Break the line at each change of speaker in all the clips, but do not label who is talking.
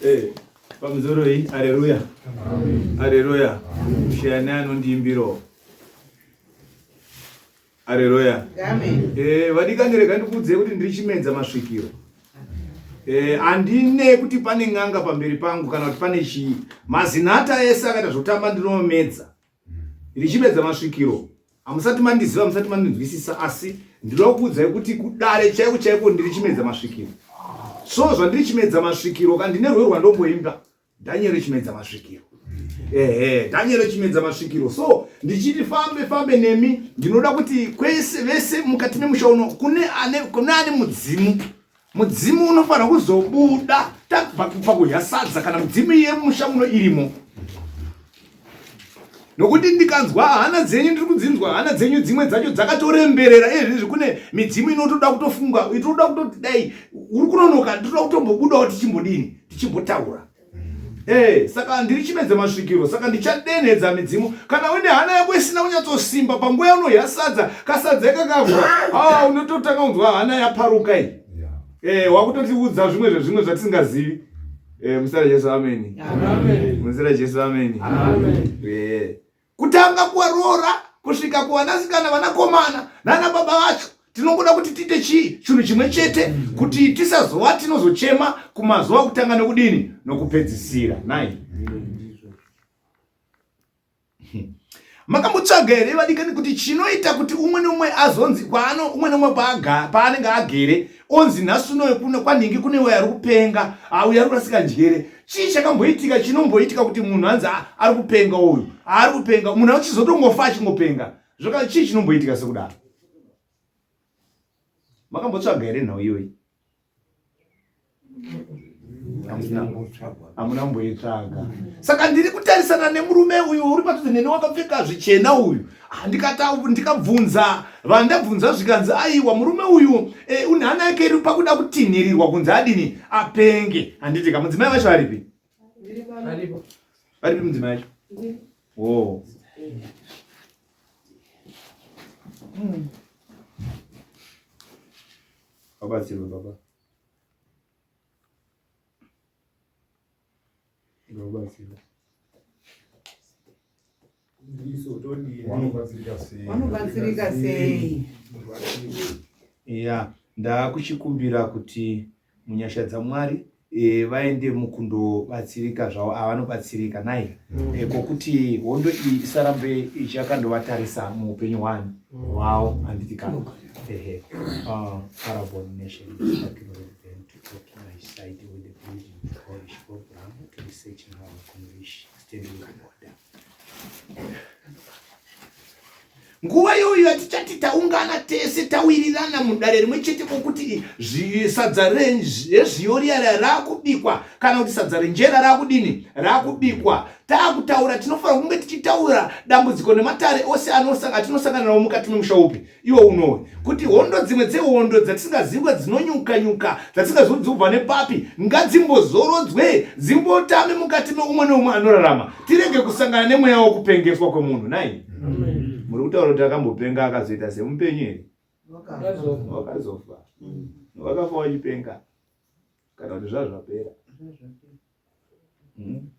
Eh, pamusoroi areruya areruya sheyani anondiimbirawo Areruya.
Amen.
Eh, vadikani rega ndikuudzei kuti ndiri chimedza masvikiro. Eh, handine kuti pane n'anga pamberi pangu kana kuti pane chii. Mazinata ese akaita zvotamba ndinomedza. Ndiri chimedza masvikiro. Hamusati mandiziva, hamusati mandinzwisisa asi ndinoda kukuudzai kuti kudare chaiko chaiko ndiri chimedza masvikiro. So zvandiri chimedza masvikiro ka ndine rwero rwandomboimba. Daniel Chimedza masvikiro. Ehe, Daniel Chimedza masvikiro. So, ndichiti fambe fambe nemi, ndinoda kuti kwese vese mukati memusha uno kune ane kune ane mudzimu. Mudzimu unofanira kuzobuda tabva pakudya sadza kana mudzimu yemusha muno irimo. Nokuti ndikanzwa hana dzenyu ndiri kudzinzwa hana dzenyu dzimwe dzacho dzakatoremberera izvezvi kune midzimu inotoda kutofunga itoda kutoti dai uri kunonoka ndinoda kutombobudawo tichimbodini tichimbotaura Hey, eh, saka ndiri chimedza masvikiro saka ndichadenhedza midzimu kana uine hana yako isina kunyatsosimba panguva yaunohya sadza kasadza ikakavwa ah, unototanga kunzwa hana yaparuka iyi yeah. eh, wakutotiudza zvimwe zvezvimwe zvatisingazivi Eh, muzita raJesu ameni.
Amen.
Muzita raJesu ameni.
Amen.
Eh. Kutanga kuwaroora kusvika kuvanasikana vanakomana nana baba vacho tinongoda kuti tiite chii chinhu chimwe chete kuti tisazova tinozochema kumazuva kutanga nokudini nokupedzisira nai Makambotsvaga here vadikani kuti chinoita kuti umwe neumwe azonzi kwaano umwe neumwe paanenge agere onzi nhasi unoyo kuno kwanhingi kune uyo ari kupenga auyo ari kurasika njere chii chakamboitika chinomboitika kuti munhu anzi ari kupenga uyu ari kupenga munhu achizotongofa achingopenga zvaka chii chinomboitika sekudaro makambotsvaga here nhau iyoyi hamuna kumboitsvaga saka ndiri kutarisana nemurume uyu uri padhuze neni wakapfeka zvichena uyu ah, ndikabvunza vandabvunza zvikanzi aiwa murume uyu eh, une hana yake iri pakuda kutinhirirwa kunzi adini apenge handiti ka mudzimai vacho aripi varipi mudzimai vacho oh. Vabatsirwe baba. Vabatsirwe.
Vanobatsirika sei?
Ya, ndakuchikumbira kuti munyasha dzaMwari e, vaende mukundobatsirika zvavo avanobatsirika nai mm. e, kokuti hondo iyi isarambe ichakandovatarisa muupenyu hwani mm. hwavo mm. handiti ka ehe uh, Arabon nation Nguva iyoyo yatichati taungana tese tawirirana mudare rimwe chete kwokuti sadza rezviyo riya rakubikwa kana kuti sadza renjera rakudini rakubikwa taakutaura tinofanira kunge tichitaura dambudziko nematare ose atinosangana nawo mukati memusha upi iwo unowe kuti hondo dzimwe dzehondo dzatisingazive dzinonyuka nyuka dzatisingazivi kuti dzikubva nepapi ngadzimbozorodzwe dzimbotame mukati meumwe neumwe anorarama tirege kusangana nemweya wokupengeswa kwemunhu nai muri kutaura kuti akambopenga akazoita semupenyu here wakazofa wakafa wachipenga kana kuti zvazvapera hmm?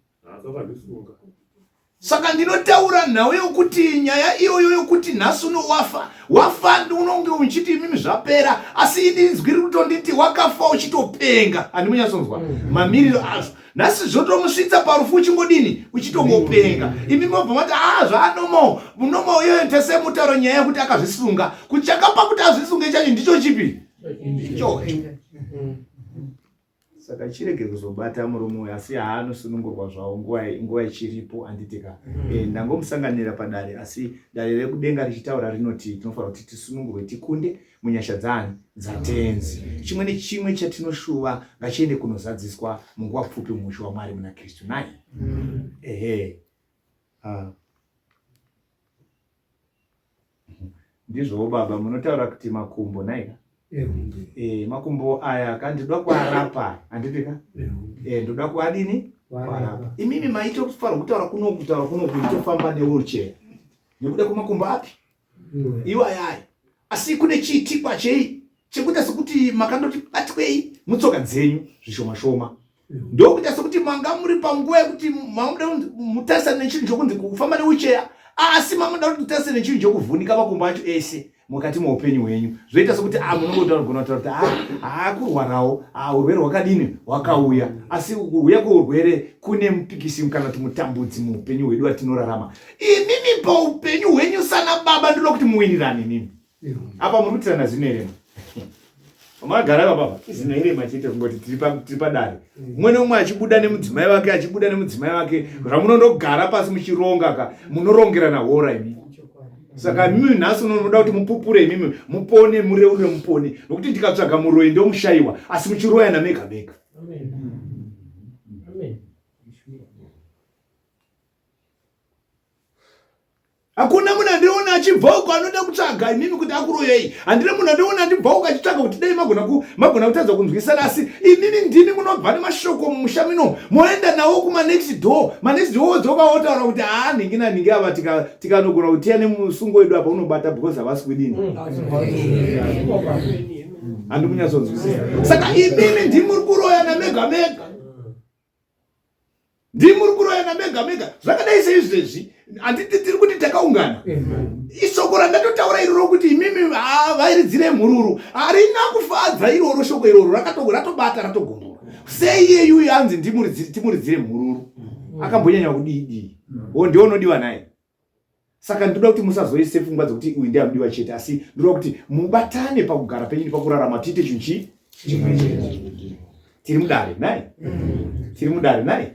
Saka ndinotaura nhau yokuti nyaya iyoyo yokuti nhasi uno wafa wafa unonge uchiti imimi zvapera asi ini inzwi riri kutonditi wakafa uchitopenga handimunyatsonzwa mm. mamiriro azvo nhasi zvotomusvitsa parufu uchingodini uchitongopenga mm. imi mobva mati a ah, zvaanomo unomo iyoyo tese mutauro nyaya yekuti akazvisunga kuti chakapa kuti azvisunge chacho ndicho chipi ichocho mm. Saka chirege kuzobata murume uyu asi haanosunungurwa zvawo nguva nguva ichiripo anditika mm. E, ndangomusanganira padare asi dare rekudenga richitaura rinoti tinofanira kuti tisunungurwe tikunde munyasha dzaani dzatenzi mm. Chimwe nechimwe chatinoshuva ngachiende kunozadziswa munguva pfupi mumusha waMwari muna Kristu nai mm. Ehe ah. Ndizvowo baba munotaura kuti makumbo nhaika e, makumbo aya ka ndinoda kuarapa handiti ka e, ndoda kuadini kuarapa imimi maitofanira kutaura kunoku kutaura kunoku itofamba newheelchair. Nekuda kwemakumbo api iwayaya. Asi kune chiitikwa chei chekuita sekuti makandoti batwei mutsoka dzenyu zvishoma shoma, ndokuita sekuti manga muri panguva yekuti mamuda mutarisane nechinhu chokunzi kufamba neucheya, asi mamuda kuti mutarisane nechinhu chokuvhunika makumbo acho ese mukati meupenyu hwenyu. Zvoita sekuti a munongotaura gona kutaura kuti a haakurwarawo, a urwere hwakadini hwakauya, asi kuuya kweurwere kune mupikisi kana kuti mutambudzi muupenyu hwedu watinorarama. Imimi paupenyu hwenyu sana baba ndinoda kuti muwirirane imimi. Apa muri kutirana zino here? Magara baba zino here machete kungoti tiri padare. Umwe neumwe achibuda nemudzimai wake, achibuda nemudzimai wake, zvamunondogara pasi muchironga ka, munorongerana hora imi. Saka imimi nhasi unoda kuti mupupure imimi, mupone, mureurure mupone. Nokuti ndikatsvaga muroyi ndomushaiwa, asi muchiroyana mega mega.
Amen. Amen.
Hakuna munhu andiona achibva uko anoda kutsvaga imimi kuti akuroyei. Handina munhu andiona achibva uko achitsvaga kuti dai magona ku magona kutadza kunzwisana, asi imimi ndimi munobva nemashoko mumusha mino moenda nawo kuma next door. Ma next door wodzoka wotaura kuti haa nhingi nanhingi ava tikanogona kutiya nemusungo wedu apa unobata because havasi kudini. Handi kunyatsonzwisisa. Saka imimi ndimi muri kuroyana mega mega. Ndimi muri kuroyana mega mega. Zvakadai seizvezvi handiti tiri kuti takaungana. Isoko randatotaura iroro kuti imimi vairidzire mhururu harina kufadza iroro. Shoko iroro ratobata ratogumbura. Sei iyeyuyu anzi timuridzire mhururu? Akambonyanya kudii dii? O ndiwo unodiwa naye. Saka ndinoda kuti musazoise pfungwa dzekuti uyu ndiye anodiwa chete, asi ndinoda kuti mubatane pakugara penyu nepakurarama, tiite chinhu chii chimwe chete. Tiri mudare nai, tiri mudare nai.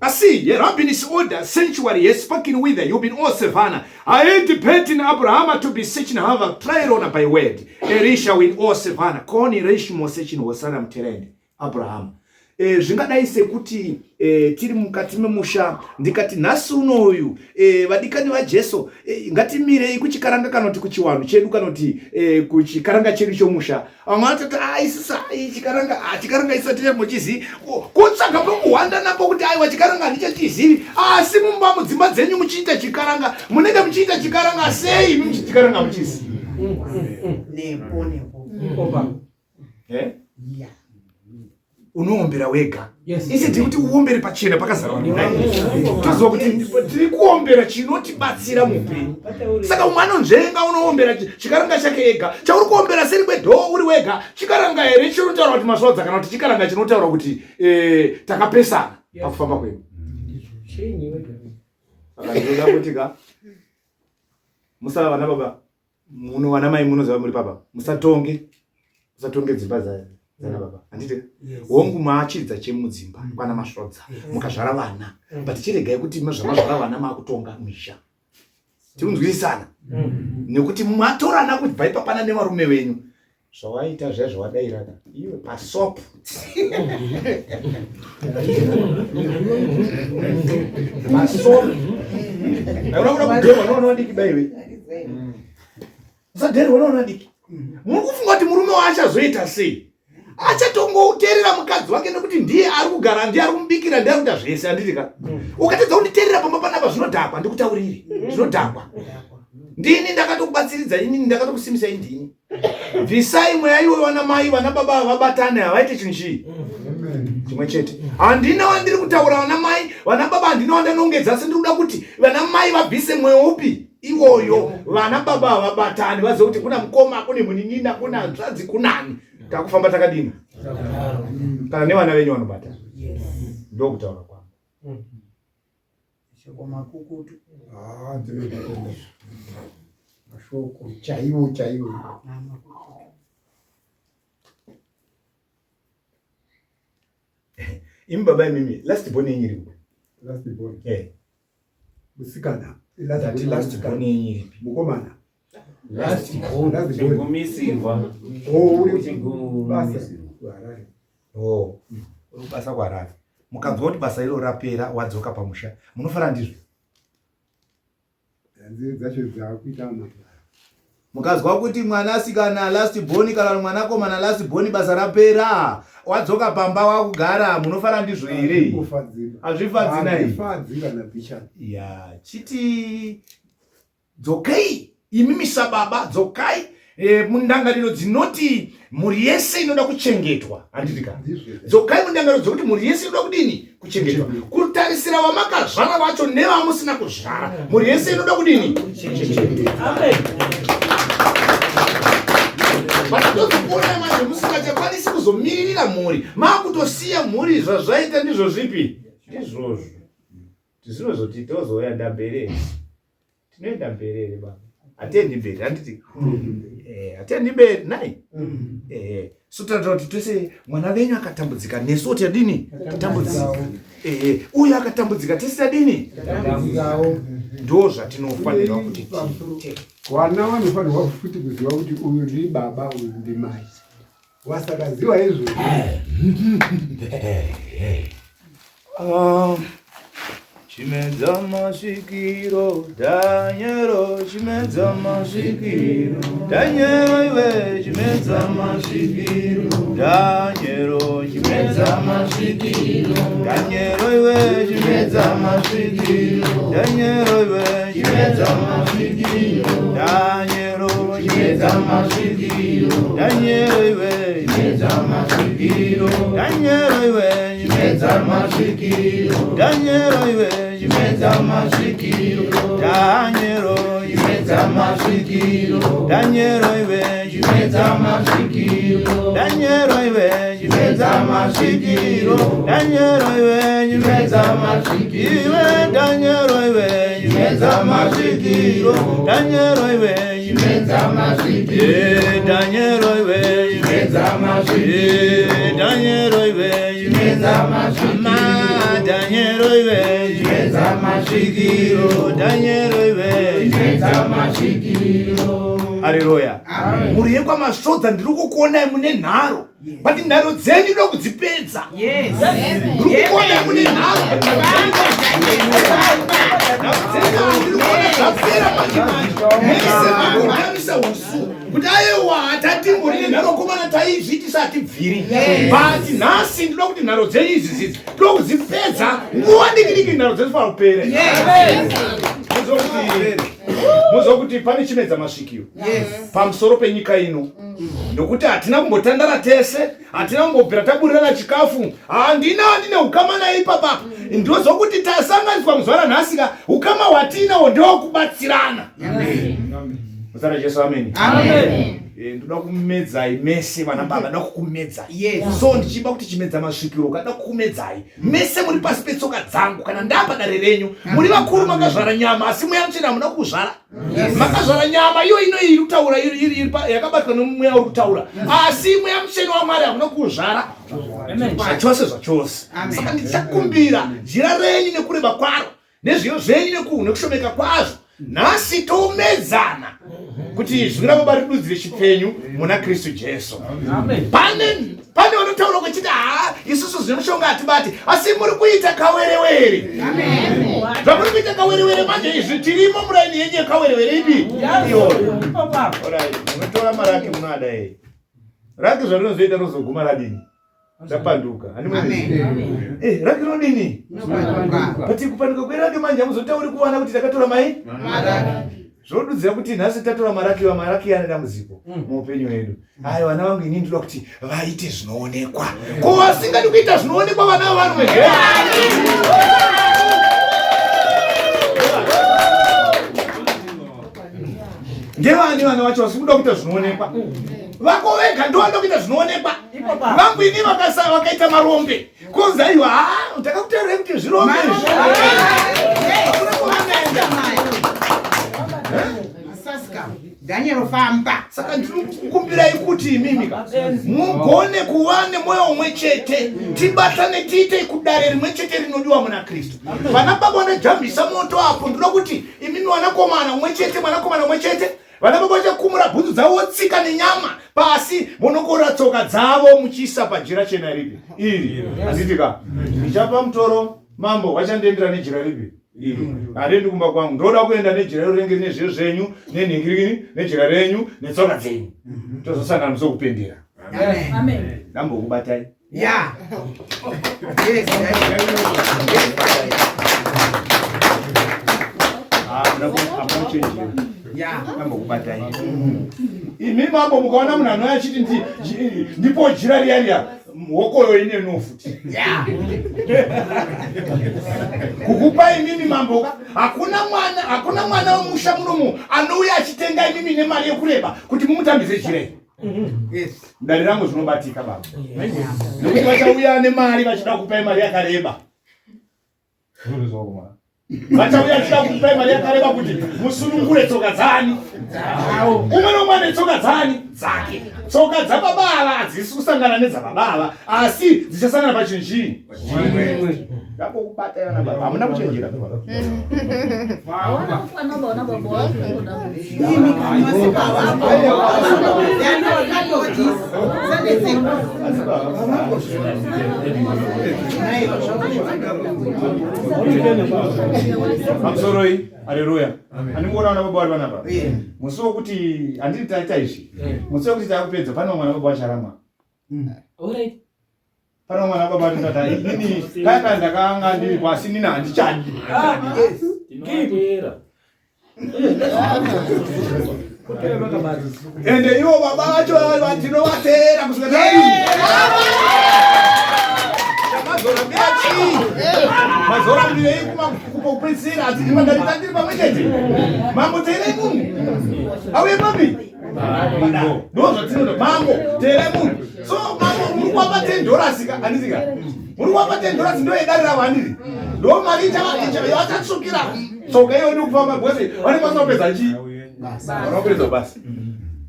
Asi yerabbinis order sanctuary yespoken with you've been all savannah I debating Abraham to be searching have trial by word Elisha with all savannah koni reshmo searching hosana muterende Abraham. E, zvingadai sekuti e, tiri mukati memusha ndikati nhasi unoyu e, vadikani vaJesu e, ngatimirei kuchikaranga kana kuti kuchiwanhu chedu kana kuti e, kuchikaranga chedu chomusha. Vamwe vanototi a isusu ai chikaranga a chikaranga isu hatichamochizivi, kutsvaga pekuhwanda napo kuti aiwa chikaranga handichachizivi, asi mumba mudzimba dzenyu muchiita chikaranga, munenge muchiita chikaranga sei imi muchichikaranga muchizivi?
Nepo nepo.
Eh? Yeah. Unoombera wega. Yes. Isi tiri kuti uombere pachena pakazara vanhu. Toziva kuti tiri kuombera chinotibatsira muupenyu. Saka umwe anonzvenga unoombera chikaranga chake ega. Chauri kuombera seri kwedhoo uri wega. Chikaranga here chinotaura kuti masvodza kana kuti chikaranga chinotaura kuti eh, takapesana pakufamba kwedu. Saka ndinoda kuti ka musava vana baba muno vana mai munoziva muri papa musatonge musatonge dzimba dzana baba handiti hongu maachidza chemudzimba mm. kwana masvodza mukazvara vana mm. but chiregai kuti zvamazvara vana makutonga misha tikunzwisisana mm. nekuti matorana kubva ipapana nevarume venyu zvawaita zviya zvawadairana iwe pasop pasop unokuda kudherwa noona vadiki baiwe usadherwa noona vadiki muri kufunga kuti murume waachazoita sei achatongouteerera mukadzi wake nekuti ndiye ari kugara ndiye ari kumubikira ndiye ari kuita zvese handiti ka ukatadza kunditeerera pamba panapa zvinodhakwa ndikutaurire zvinodhakwa ndini ndakatokubatsiridza inini ndakatokusimbisa indini bvisai mweya iwe vana mai vana baba vabatane havaite chinhu chii chimwe chete handina wandiri kutaura vana mai vana baba handina wandanongedza asi ndiri kuda kuti vana mai vabvise mweya upi iwoyo vana baba havabatani vazive kuti kuna mukoma kune munin'ina kuna hanzvadzi kunani takufamba takadini kana nevana venyu vanobatana ndokutaura kwangu
Shoko makukutu.
Ah, ndinotenda. Mashoko chaiwo chaiwo.
Ah, makukutu.
Imi baba imimi last born yenyu iri kupi?
Last born.
Eh.
Musikana.
Ndati last born yenyu iripi?
Mukomana.
Last born.
Last born.
Chigumisirwa.
Oh, uri
Chigumisirwa.
basa. Kuharare.
Oh. Uri kubasa kuHarare. Mukanzwa kuti basa iro rapera wadzoka pamusha. Munofara ndizvo?
Nziri dzacho dzakuita mabasa.
Mukazwa kuti mwanasikana last born kana mwanakomana last born basa rapera wadzoka pamba wakugara munofara ndizvo here?
Hazvifadzi.
Hazvifadzi nai.
Hazvifadzi kana picha.
Ya, chiti Dzokei imimi sababa, dzokai e, mundangariro dzinoti mhuri yese inoda kuchengetwa, handiti ka? Dzokai mundangariro dzokuti mhuri yese inoda kudini? Kuchengetwa. Kutarisira vamakazvara vacho nevamusina kuzvara, mhuri yese inoda kudini? Kuchengetwa.
Amen.
Vatozokuona manje musingachakwanisi kuzomiririra mhuri, makutosiya mhuri. Zvazvaita ndizvo zvipi? Ndizvozvo zvinozoti tozouya ndambere, tinoenda mberi here baba? Hatiendi mberi, handiti? Hatiendi mberi nai. So tinotaura kuti tose mwana venyu akatambudzika, nesuwo tadini? Tatambudzika. Uyu akatambudzika, tese tadini? Ndo zvatinofanirwa kuti tiite.
Vana vanofanirwa futi kuziva kuti uyu ndi baba, uyu ndi mai. Wasakaziva izvo.
Chimedza masvikiro, Danyero, chimedza masvikiro, Danyero iwe, chimedza masvikiro, Danyero, chimedza masvikiro, Danyero iwe, chimedza masvikiro, Danyero iwe, chimedza masvikiro, Danyero, chimedza masvikiro, Danyero iwe, chimedza masvikiro, Danyero iwe, chimedza masvikiro, Danyero iwe, chimedza masvikiro, Danyero, chimedza masvikiro, Danyero iwe, chimedza masvikiro, Danyero iwe, chimedza masvikiro, Danyero iwe, chimedza masvikiro, iwe Danyero iwe, chimedza masvikiro, Danyero iwe, chimedza masvikiro, Danyero iwe, chimedza masvikiro, Danyero iwe, chimedza masvikiro, Danyero iwe, chimedza masvikiro, Danyero iwe, chimedza masvikiro. Haleluya. Mhuri yekwaMasvodza, ndiri kukuonai mune nharo, but nharo dzenyu ndo kudzipedza. Ndiri kukuonai mune nharo, but nharo dzenyu ndiri kuona zvapera manje manje. Mese makutamisa usu kuti aiwa, hatatimbori nenharo komana, taizviitisa hatibviri, but nhasi ndinoda kuti nharo dzenyu idzi zidzi toda kudzipedza nguva diki diki, nharo dzedu fanira kupera. Muziva kuti pane chimedza masvikiro pamusoro penyika ino, nokuti hatina kumbotandara tese, hatina kumbobvira taburirana chikafu, handina handine ukama naye ipapapa. Ndozva kuti tasanganiswa muzuva ranhasi ka, ukama hwatinawo ndewokubatsirana. Muzita raJesu, ameni. Ndoda kumedzai mese vana baba, ndoda kukumedzai. So ndichiimba kuti chimedza masvikiro, kada kukumedzai mese muri pasi petsoka dzangu. Kana ndapa dare renyu, muri vakuru, makazvara nyama, asi mweya mutsvene hamuna kuzvara. Makazvara nyama iyo ino iri kutaura, yakabatwa nomweya uri kutaura, asi mweya mutsvene waMwari hamuna kuzvara zvachose zvachose. Saka ndichakumbira jira renyu nekureba kwaro, nezviyo zvenyu nekushomeka kwazvo. Nhasi tomedzana kuti izwi rababa ridudzire chipenyu muna Kristu Jesu. Pane vanotaura kuchiti haa, isusu zvine mushonga hatibati, asi muri kuita kawerewere. Zvamuri kuita kawerewere manje izvi, tirimo muraini yenyu yekawerewere ipi iyoyo. Alright, munotora maraki, munoada ei raki, zvarinozoita rozoguma radini? Rapanduka. Handimwe raki rinodini? But kupanduka kweraki manje hamuzotauri kuwana kuti takatora mai, zvodudzira kuti nhasi tatora maraki. Maraki ane dambudziko muupenyu hwedu. Ayi, vana vangu, inini ndoda kuti vaite zvinoonekwa. Ko vasingadi kuita zvinoonekwa, vana vavanhu vegani? Ndevani vana vacho vasi kuda kuita zvinoonekwa? Vako vega ndovanoda kuita zvinoonekwa. Vangu ini vakaita marombe, konzi aiwa, ha, ndakakutaurirai kuti zvirombe izvi. Hakuna kwavanoenda.
Saska Daniel, famba.
Saka ndinokukumbirai kuti imimi ka mugone kuva nemwoyo umwe chete, tibatane, tiite kudare rimwe chete rinodiwa muna Kristu. Vana baba vanojambisa moto apo, ndinoda kuti imimi vanakomana umwe chete, mwanakomana umwe chete, vana baba vachakumura bhutsu dzavo, votsika nenyama pasi, vonokora tsoka dzavo muchiisa pajira chena ripi iri, handiti ka? Ndichapa mutoro mambo, vachandiendera nejira ripi iri. Handiendi kumba kwangu, ndoda kuenda nejira iro rinenge rine zviyo zvenyu nenhingirikini, nejira renyu netsoka dzenyu, tozosangana musi wekupendera.
Amen.
Ndambokubatai.
Yeah. Yes.
Hamuna ambokubatai imi mambo, mukaona munhu anouya achiti ndipo jira riya riya, hokoyo ine no futi kukupa imimi mamboka. Hakuna mwana, hakuna mwana wemusha munomu anouya achitenga imimi nemari yekureba kuti mumutambise jira iri. Mudare rangu zvinobatika, baba, nekuti vachauya nemari vachida kupai mari yakareba, vachauya vachida kupai mari yakareba kuti musunungure tsoka dzani. Umwe nomwe ane tsoka dzani dzake. Tsoka dzababa ava hadzisi kusangana nedzababa ava, asi dzichasangana pachinhu chii? Ndakokubata vana baba, hamuna kuchenjera.
Hawana kukwana baona baba wako unoda.
Imi kani wasipavapo. They are not part of this. Sandese.
Pamusoroi, aleluya. Handingoona vana baba vari panapa. Musi wokuti handiti taita izvi, musi wekuti takupedza, pane mwana baba vacharamwa. Pane mwana baba atotata, inini kaya kaya ndakanga ndiripo, asi nini handichadi.
Tinovatera.
Ende ivo baba vacho tinovateera kusvika taadii. Mazorambira chii? Mazorambirei kupedzisira? Asi ndiri pamwe chete. Mambo, teerai munhu auye papi. Ndo zvatinoda, mambo, teerai munhu. So mambo, muri kuapa $10 ka, handisika? Muri kuapa $10, ndo yedare ravo, handiti? Ndo mari vachatsvukira tsoka iyo nekufamba, because vanenge vasina kupedza chii, vanopedza basa.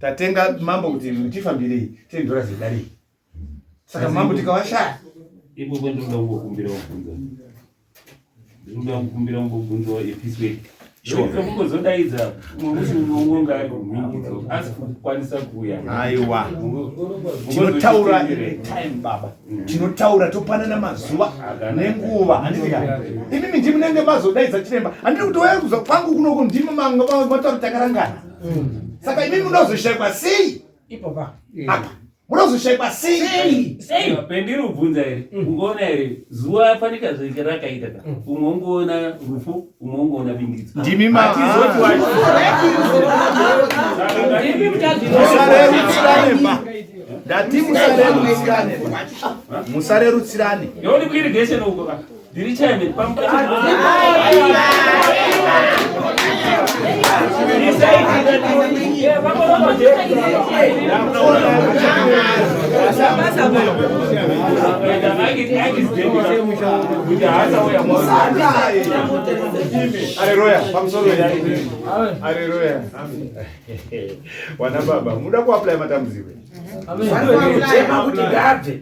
Tatenga mambo kuti tifambirei $10 yedarei. Saka mambo, tikavashaya
Ipopo ndinoda kungokumbira kubvunza, ndinoda kukumbira kungobvunzawo episwek. Kungozodaidza umwe musi unongonga ari kumhingidzo asi kukwanisa kuuya.
Aiwa, tinotaura time, baba, tinotaura, topanana mazuva nenguva, handitika? Imimi ndimi munenge mazodaidza chiremba, handiri kuti waya kuza kwangu kunoko, ndimi manga mataura, takarangana. Saka imimi munozoshayikwa sei?
Ipopa.
Apa munozoshayikwa sei?
Sei?
Pendiri kubvunza here, ungoona here zuva fanika zveke rakaita ka, umwe ungoona rufu, umwe ungoona bingidzo.
Ndimi ma
Hatizoti
Ndimi mutadzi.
Musarerutsirane ba, ndati musarerutsirane ba, musarerutsirane.
Yoni kuirrigation uko ka, ndiri chairman pamupacho.
Aleluya, pamusoro. Aleluya. Wana baba, muda kuapply matambudziko.
Chema kuti ngabve.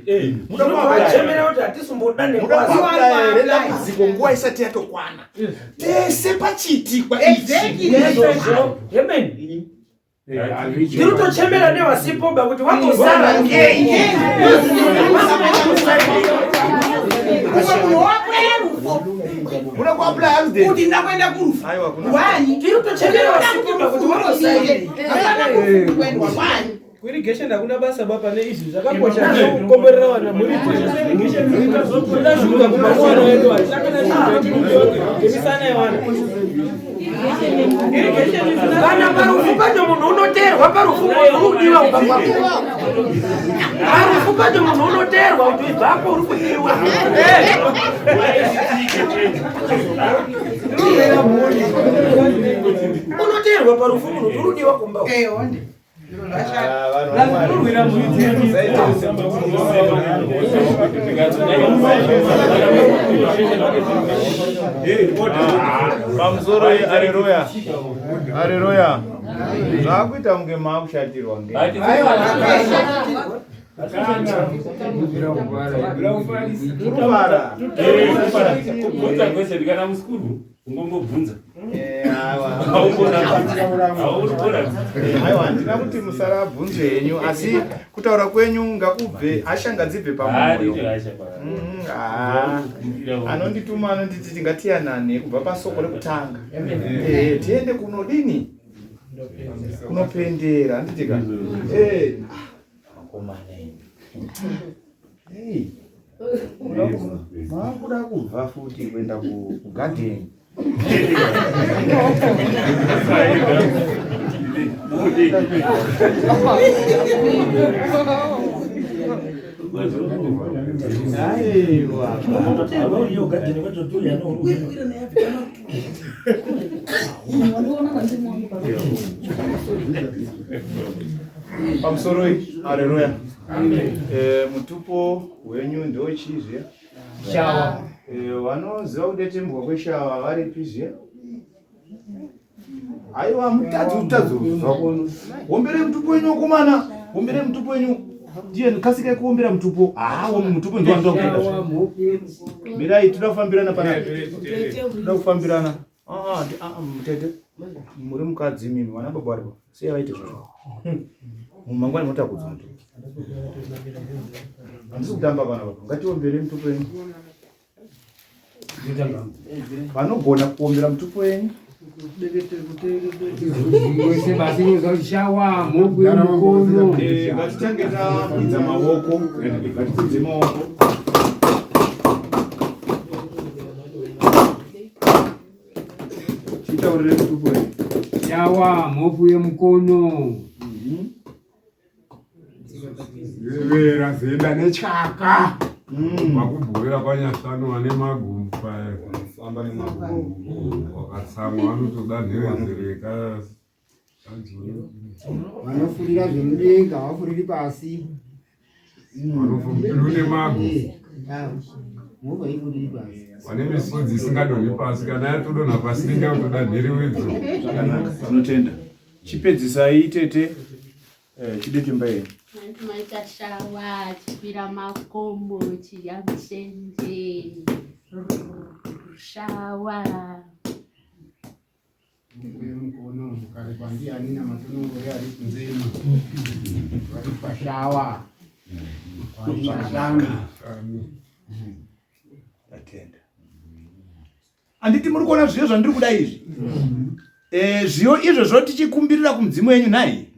Muda kuapply.
Vachemera kuti hatisumboda
Muda
nekwazi.
kuapply redambudziko nguva isati yatokwana. Tese pachiitikwa ichi.
Izvozvo. Amen. Ndiri kutochemera nevasipoba kuti wambosara ngei.
Umwe munhu wakwera rufo.
Muda kuapply accident.
Kuti ndakuenda kurufu.
Aiwa, kuna.
Wani.
Tiri kutochemera vasipoba kuti wambosara.
Hapana kurufu kuendwa. Wani.
Kuirrigation hakuna basa ba pane izvi zvakakosha zvekukomborera vana muri kuda shuga kubva kuwana wedu hatichakana shuga yemisana yewana.
Kana parufu pacho munhu unoteerwa, parufu munhu uri kudiwa kubva kwako. Parufu pacho munhu unoteerwa kuti ibvapo, uri kudiwa. Unoteerwa parufu munhu kuti uri kudiwa kumba uko.
Eh, onde.
Ah, vanhu vaMwari. Musaite Pamusoro, aleluya, aleluya. Zvakuita kunge maakushatirwa nge. Kuruvara.
Kubvunza kwese kana musikuru ungongobvunza.
Eh, aiwa.
Haurikora.
Aiwa, handina kuti musarabvunze henyu, asi kutaura kwenyu ngakubve, hasha ngadzibve pamwoyo. Ah. Anondituma anonditi tingatiyanane kubva pasoko rekutanga. Tiende kunodini, kunopendera, handitika? Vakomana, hey, maakuda kubva futi kuenda kugadheni. Pamusoroi, haleluya. Eh, mutupo wenyu ndochii zviya? Shawa. Eh, vanoziva kudetembwa kweshawa varipi zviya? Aiwa, mutadzi utadzi zvako. Wombere mutupo wenyu wakomana. Wombere mutupo wenyu. Ndiye kasikai kuombera mutupo. Ah, womi mutupo ndiwo anoda kuenda. Mirai, toda kufambirana pana. Toda kufambirana. Ah, ah, mutete. Muri mukadzi mimi, vana baba varipo. Sei vaite zvozvo? Mumangwani motakudza mutupo. Handisi kutamba vana baba. Ngatiombere mutupo yenyu. Vanogona kuombera mutupo yenyu. Ngatitange takwidza maoko. Ngatikwidze maoko. Chitaurire mutupo yenyu.
Shawa mhofu yemukono.
Vera zenda nechaka. Vakubhuira kwanyasano vane magumbu paya. Vanofamba nemagumbu. Wakatsamwa vanotoda nherezereka.
Vanofurira zvemudenga havafuriri pasi.
Vanofurira nemagu.
Mhofu haifuriri pasi.
Vane misodzi isingadonhi pasi kana yatodonha pasi inenge yakutoda nherewedzo.
Zvakanaka. Tinotenda. Chipedzisai tete. Eh, chidetemba yenyu.
Maita shawa chikwira makomo chidya mushenje shawa.
Mukono mukare kwandiani namatonongore ari kunze ino. Vari pashawa. Vari pashanu.
Tatenda. Anditi muri kuona zviyo zvandiri kuda izvi? Eh, zviyo izvozvo tichikumbirira kumudzimu yenyu nhai?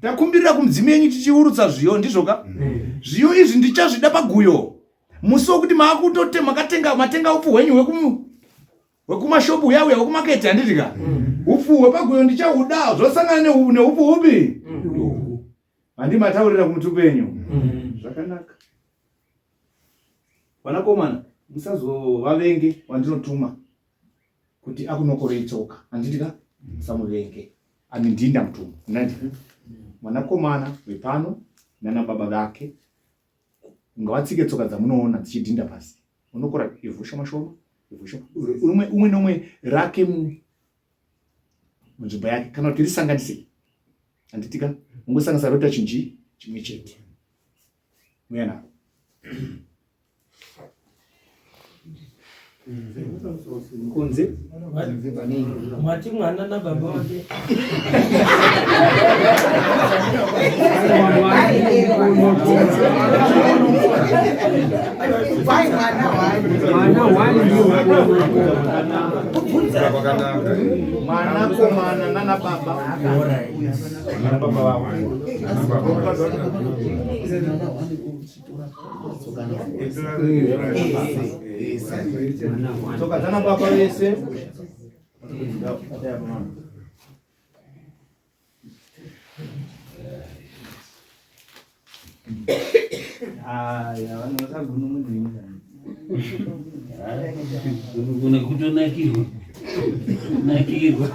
Takumbirira kumudzimu yenyu tichiurutsa zviyo ndizvoka? Zviyo izvi ndichazvida paguyo. Musi wokuti maakutote makatenga matenga upfu hwenyu hwekumu hwekumashopu uya uya hwekumaketi handiti ka? Upfu hwepaguyo ndichahuda zvosangana neupfu hupi? Handi mataurira kumutupo yenyu. Zvakanaka. Vanakomana musazovavenge wandinotuma kuti akunokorei tsoka handiti ka musamuvenge ani ndini ndamutuma nandi mwanakomana wepano nana baba vake ngavatsike tsoka dzamunoona dzichidhinda pasi unokora ivhu shoma shoma ivhu shoma umwe umwe nomwe rake munzvimbo yake kana kuti risanganisei handiti ka ungosanganisa roita chinji chimwe chete Uya naro.
Kunze. Mati mwana na baba wake.
Mwanakomana nana baba. Nana baba vavo. Tsoka dzana baba vese. Aya, vanhu vasagunun'unira.
Unogona kutonakirwa. Nakirwa.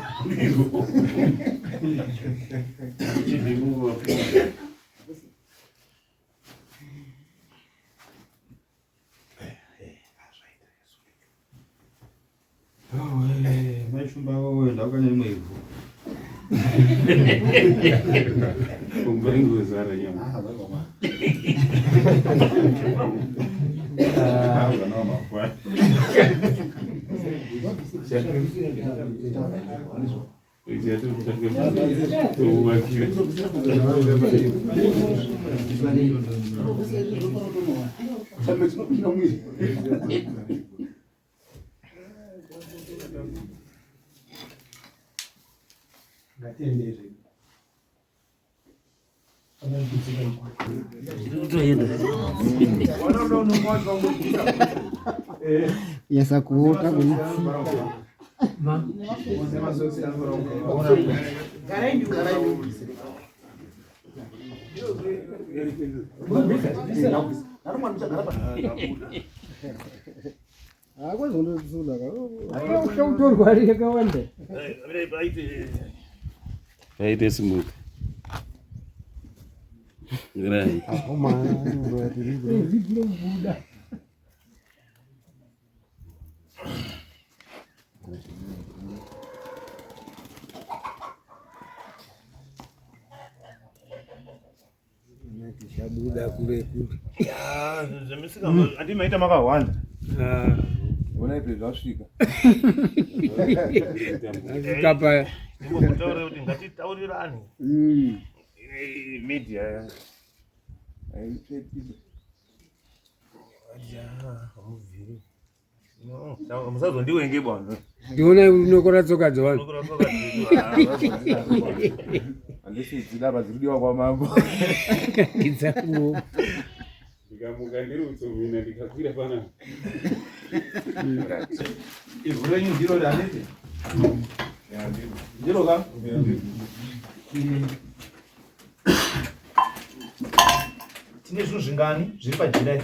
Maishumba wowe ndakanya imwe ivhu.
Kumba ingozara nyama.
Yasa kuota kunitsika. Utorwa yakawanda.
Paite simuka. Right.
Zvinobuda. Tichabuda kure kure.
Andi maita makawanda.
Ona ipe zvasvika.
Asvika paya.
Ndimbotaura kuti ngatitaurirane. Media ya.
Haipeti.
Ya, hamubviri. No, musazondiwenge bwana.
Ndiona unokora tsoka dzevanhu.
Unokora tsoka dzedu.
Handisi dzidaba dziri kudiwa kwamambo.
Idzakuwo.
Ndikamuka ndiri utsomina ndikakwira panapa.
Ivhu renyu ndiro handiti? Ndiro ka? Tine zvinhu zvingani zviri pajira iri?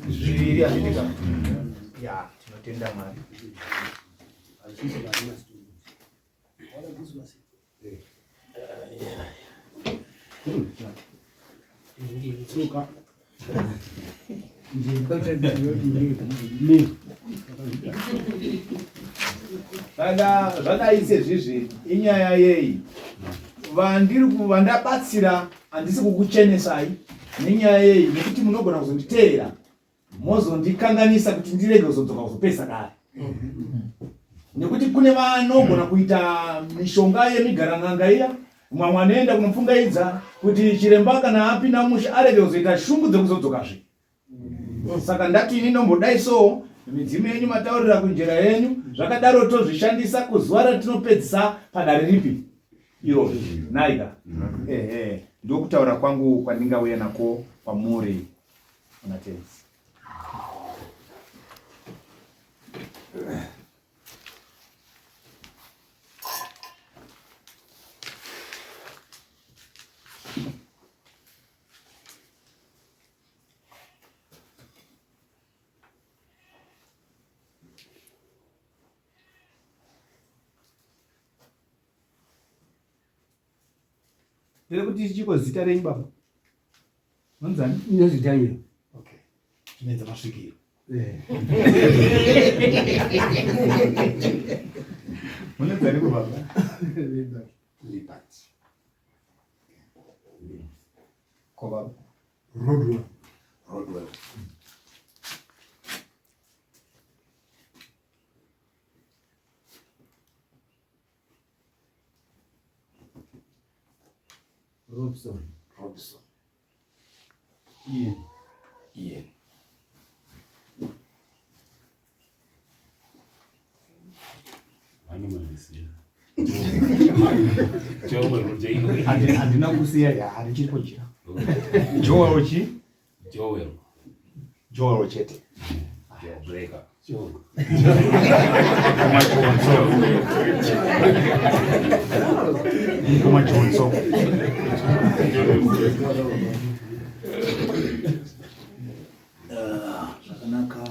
Zviviri handiti ka? Ya, tinotenda Mwari. Saka zvadai sezvizvi inyaya yei vandiri vandabatsira handisi kukuchenesai nenyaya yei nekuti munogona kuzonditeera mozondikanganisa kuti ndirege kuzodzoka kuzopesa dare nekuti kune vanogona kuita mishonga yemigaran'anga iya mwamwe anoenda kunopfungaidza kuti chiremba kana apinda musha arege kuzoita shungu dzekuzodzokazve saka ndati ini ndombodai so midzimu yenyu mataurira kunjera yenyu zvakadaro tozvishandisa kuzuva ratinopedzisa padare ripi iro naika ehe ndokutaura kwangu kwandingauya nako kwamuri muna tenzi Ndiri kuti chiko zita renyu baba? Nonzani?
Inonzi Daniel.
Okay. Zvinoedza masvikiro.
Eh.
Munonzani ko baba? Libert. Ko baba?
Rodwell.
Rodwell.
Robson.
Robson.
Ian.
Ian.
Vanomazisiya. Joel Joel.
Handina kusiya ya handichiri kujira. Joel chi?
Joel.
Joel chete.
Breaker. Joel.
Ngoma Johnson. Zvakanaka.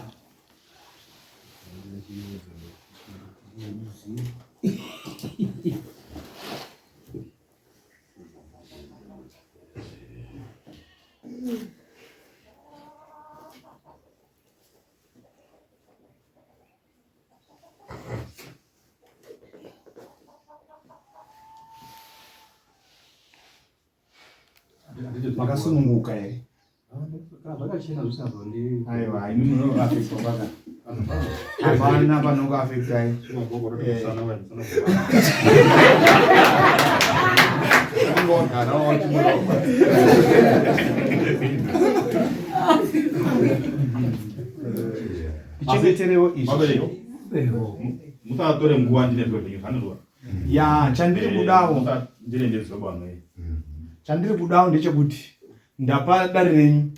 Makasununguka here?
Zvakachena zvisazondi.
Aiwa, imi munoafektwa paka. Hapana panokuafektai. Tichengeterewo izvi.
Musatore nguva ndine zviro zvenyu zvanozwa.
Ya, chandiri kudawo.
Ndine ndezvo bwana.
Chandiri kudawo ndechekuti ndapa dare renyu.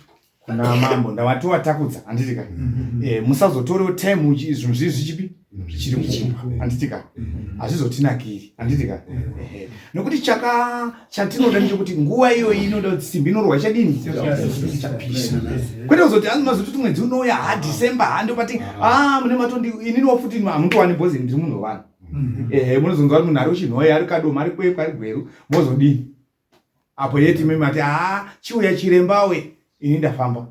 kuna mambo ndavatovatakudza handiti ka mm-hmm. eh, musazotorewo time zvinhu zvii zvichipi zvichiri kuumba handiti ka mm-hmm. hazvizotinakiri handiti ka mm-hmm. nokuti chaka chatinoda ndechekuti nguva iyoyi inoda kuti simbi inorwa ichadini ichapisa kwete kuzoti anzi mazototi mwedzi unouya ha december ha ndopati a ah, mune matondi ininiwo futi hamutowani bhozi ndiri munhu wevanhu ehe munozonzwa kuti munhu ari kuchinhoyi ari kadoma ari kwekwe ari gweru mozodini apo yeti imi mati haa chiuya chirembawe ini ndafamba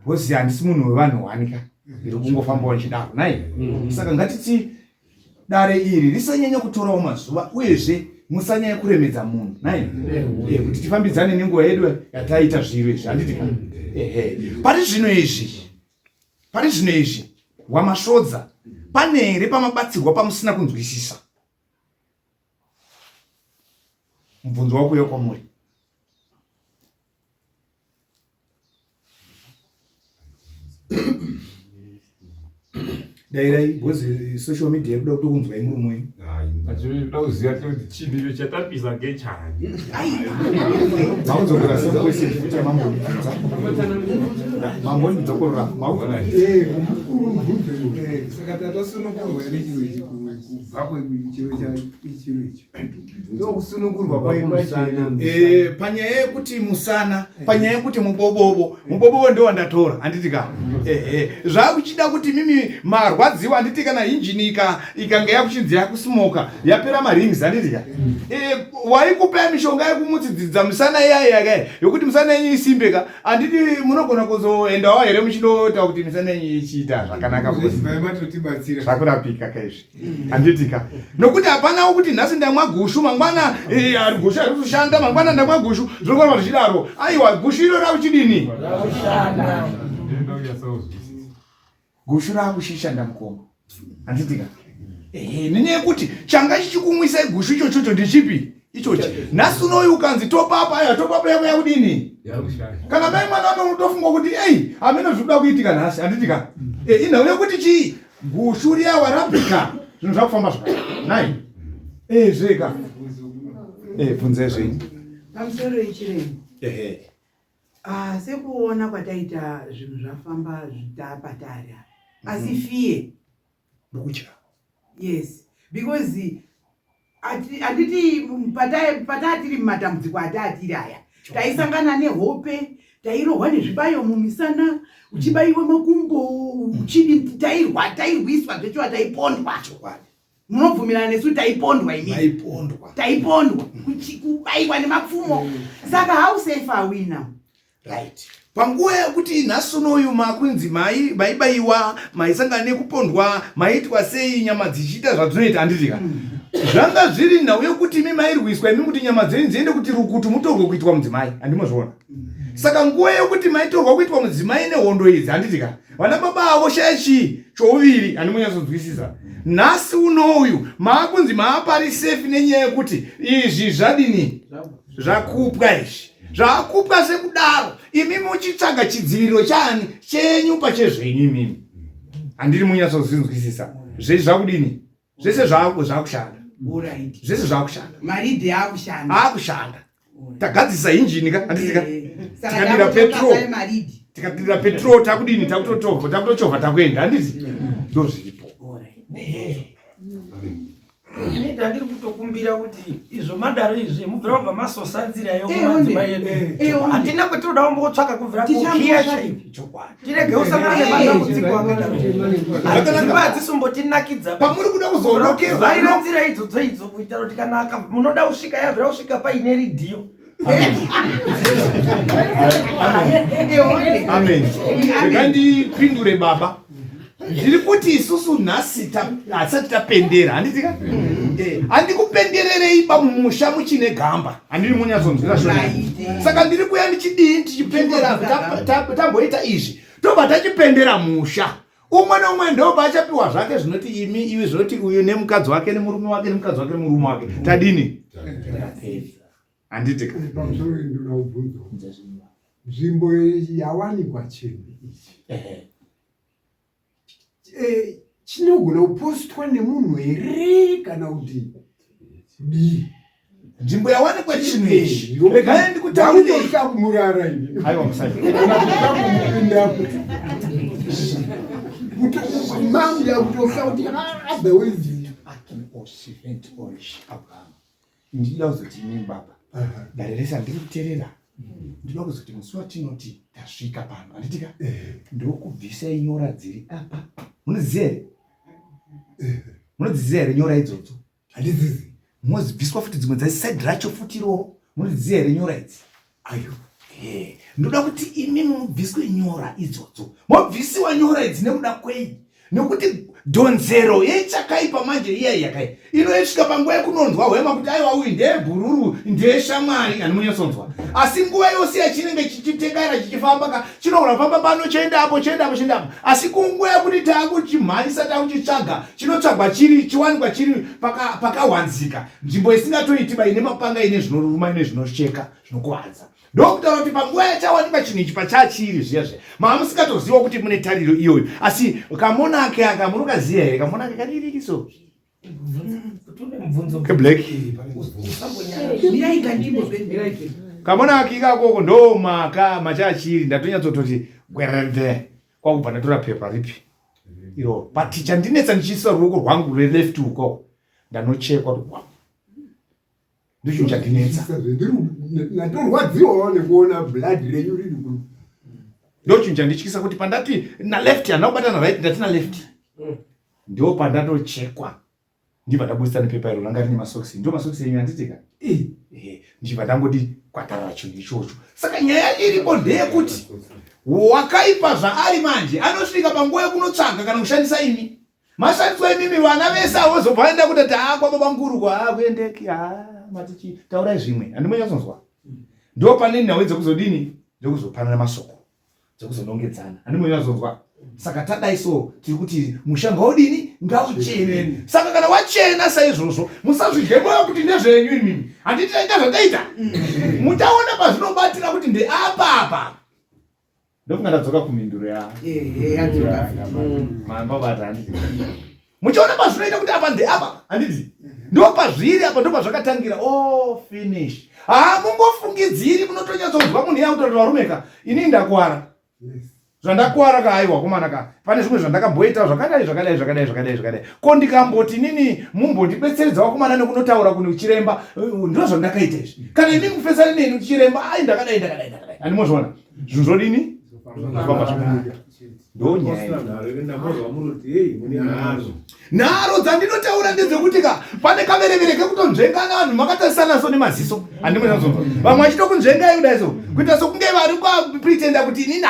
because handisi munhu wevanhu wanika ndiri kungofambawo ndichidaro nai mm. saka ngatiti dare iri risanyanya kutorawo mazuva uyezve musanyanya kuremedza munhu nai eh, kuti tifambidzane nenguva yedu yataita zviro izvi handiti ka ehe pari zvino izvi pari zvino izvi wamasvodza pane here pamabatsirwa pamusina kunzwisisa mubvunzo wako uya kwamuri dairai because social media ikuda kutokunzwai murume wenyu
Achida kuziva kuti chinhu icho chatapisa ngechani.
Maudzokera same question futi yamambondibvunza. Mambondidzokorora.
Eh, mukuru mubvunzo iwo. Saka tatosunungurwa here chiro ichi kubva kwechiro chiro ichi. Ndokusunungurwa kwacho.
Eh, panyaya yekuti musana, panyaya yekuti mubobobo, mubobobo ndo wandatora, handiti ka? Ehe. Zvakuchida kuti mimi marwadziwa handiti kana injini ika ikange yakuchinzi yakusmoka yapera marings handiti ka? Eh, waikupa mishonga yekumutsidzidza musana iya iya ka yokuti musana yenyu isimbe ka handiti munogona kuzoendawo here muchinoita kuti misana yenyu ichiita zvakanaka zvakurapika ka izvi handiti ka nokuti hapanawo kuti nhasi ndamwa gushu mangwana eh, gushu ari kushanda mangwana ndamwa gushu zvinogona zvichidaro aiwa gushu iro rakuchidini gushu rakushishanda mukoma handiti ka ehe nenyaya yekuti changa chichikumwisai gushu ichochocho ndechipi ichochi nhasi unoyu ukanzi topapa aiwa topapa yako yakudini kana mai mwana anotofunga kuti ei hameno zviri kuda kuitika nhasi handiti ka mm. eh, inhau yekuti chii gushu riya warapika zvinhu zvakufamba zvakanaka nai eh, zveka eh, bvunzai zvenyu
pamusoro ichiremba ehe Ah, sekuona kwataita zvinhu zvafamba zvitapatari asi mm. fear
ndokutya
yes because handiti pataa tiri mumatambudziko ataa tiri aya taisangana nehope tairohwa nezvibayo mumisana uchibayiwa makumbo uchidi tairwa tairwiswa zvechiwa taipondwa munobvumirana nesu taipondwa imi taipondwa kubayiwa nemapfumo mm. saka how safe are we now
right panguva yekuti nhasi unoyu makunzi mai maibaiwa maisangana nekupondwa maiitwa sei nyama dzichiita zvadzinoita handitika mm. zvanga zviri nhau yekuti imi mairwiswa imi kuti nyama dzenyu dziende kuti rukutu mutorwe kuitwa mudzimai handimozviona mm. saka nguva yekuti maitorwa kuitwa mudzimai nehondo idzi handitika vana baba avo shaya chii chouviri handimonyatsonzwisisa nhasi unouyu maakunzi maapari sefi nenyaya yekuti izvi zvadini zvakupwa izvi zvakupwa sekudaro imi muchitsvaga chidziviriro chani chenyu pachezvenyu imimi handiri munyatsozvinzwisisa zvei zvakudini zvese zvakushanda zvese zvakushanda
maridhi akushanda
akushanda tagadzisa injini ka handiti ka eh, tikadira petrol tikadira petrol takudini takutotova takutochovha takuenda handiti ndozviripo
Ini ndandiri kutokumbira kuti izvo madaro izvi mubvira kubva masosa nzira yokumadzimai edu eh, eh, hatina kwetinoda kumbotsvaka kubvira kukiya chaipo tirege usangana nematambudziko akadaro dzimba hadzisombotinakidza
pamuri kuda kuzonokerwa
vaira nzira idzodzo idzo kuitira kuti kana munoda kusvika yabvira kusvika paine ridhiyo
Amen. Rega ndipindure baba. Ndiri kuti isusu nhasi hatisati tapendera handiti ka? Eh, handikupendererei ba mumusha muchine gamba. Handiri munyatsonzwira shona. Saka ndiri kuya ndichidii ndichipendera tamboita izvi. Tobva tachipendera musha. Umwe neumwe ndopaachapiwa zvake zvinoti imi iwe zvinoti uyu nemukadzi wake nemurume wake nemukadzi wake nemurume wake. Tadini? Handiti ka?
Pamusoro ndoda kubvunza. Nzvimbo yawanikwa chinhu ichi. Eh, chinogona kupostwa nemunhu here kana kuti kudii?
Nzvimbo yawanikwa chinhu ichi. Regai ndikutaurire.
Kumurara ini.
Aiwa musai.
Kupindapo. Kuti mamu yakutofa kuti otherwise.
Ndinoda kuzoti imi baba. Dare rese handiri kuterera. Ndinoda kuzoti musi watinoti tasvika pano. Handitika? Ndokubvisai nyora dziri apa. Munodziziva here? Munodziziva here nyora idzodzo?
Handizizi.
Mozibviswa futi dzimwe dza side racho futi iroro. Munodziziva here nyora idzi?
Ayo.
Eh, ndoda kuti imi mubviswe nyora idzodzo. Mobvisiwa nyora idzi nekuda kwei? Nekuti dhonzero yechakaipa manje iya yakai inoisvika panguva yekunonzwa hwema kuti aiwa uyu ndeyebhururu ndeyeshamwari ani munyatsonzwa asi nguva yose yachinenge chichitekaira chichifamba ka chinogona kufamba pano choenda apo choenda apo choenda apo asi kunguva yekuti taakuchimhanyisa taakuchitsvaga chinotsvagwa chiri chiwanikwa chiri pakahwanzika paka nzvimbo isingatoitiba ine mapanga ine zvinoruma ine zvinocheka zvinokuvadza ndokutaura kuti panguva yachawanikwa chinhu ichi pachachiri zviya zviya maamusingatoziva kuti mune tariro iyoyo asi kamonake aka munokaziva here kamonake kadirikiso keblack kamonake ikakoko ndo maka machachiri ndatonyatsototi gwerede kwakubva ndatora pepa ripi iro but chandinetsa ndichiisa ruoko rwangu rweleft uko ndanochekwa rwa ndochinhu chandinetsa
ndatorwadziwawo nekuona blood renyu riri ku
ndochinhu chandityisa kuti pandati naleft handina kubata naright ndati naleft ndo pandatochekwa ndibva ndabudisa nepepa iro ranga rine masokisi ndo masokisi enyu handitika ndichibva ndangoti kwatarara chinhu ichocho saka nyaya iripo ndeyekuti wakaipa zvaari manje anosvika panguva yekunotsvaga kana kushandisa imi mashandiswa imimi vana vese avo vozobva vaenda kutoti haa kwababa mukuru kwa haa kuendeki haa matichi taurai zvimwe handimonyazonzwa ndo pane nhau dzekuzodini dzekuzopanana masoko dzekuzonongedzana handimonyazonzwa saka tadai so tiri kuti musha ngaudini ngauchene saka kana wachena saizvozvo musazvidye moyo kuti ndezvenyu imimi handiti taita zvataita muchaona pazvinobatira kuti ndeapa apa ndofunga ndadzoka kumhinduro yamambabata handiti muchiona pazvinoita kuti apa ndeapa handiti ndo pazviri apa ndo pazvakatangira o oh, finish haa mungofungidziri munotonyatsonzwa munhu yakutora kuti varume ka ini ndakwara zvandakwara ka aiwa komana ka pane zvimwe zvandakamboita zvakadai zvakadai zvakadai zvakadai zvakadai ko ndikamboti nini mumbondibetseredza vakomana nekunotaura kune chiremba ndo zvandakaita izvi kana imi mufesani neni chiremba ai ndakadai ndakadai ndakadai andimozviona zvinhu zvodini zvofamba zvakanaka ndonyaya nharo dzandinotaura ndedzekuti ka pane kaverevere kekutonzvengana vanhu makatarisana so nemaziso handimwe vamwe vachitokunzvengai kudai so kuita sokunge vari kwapretenda kuti inini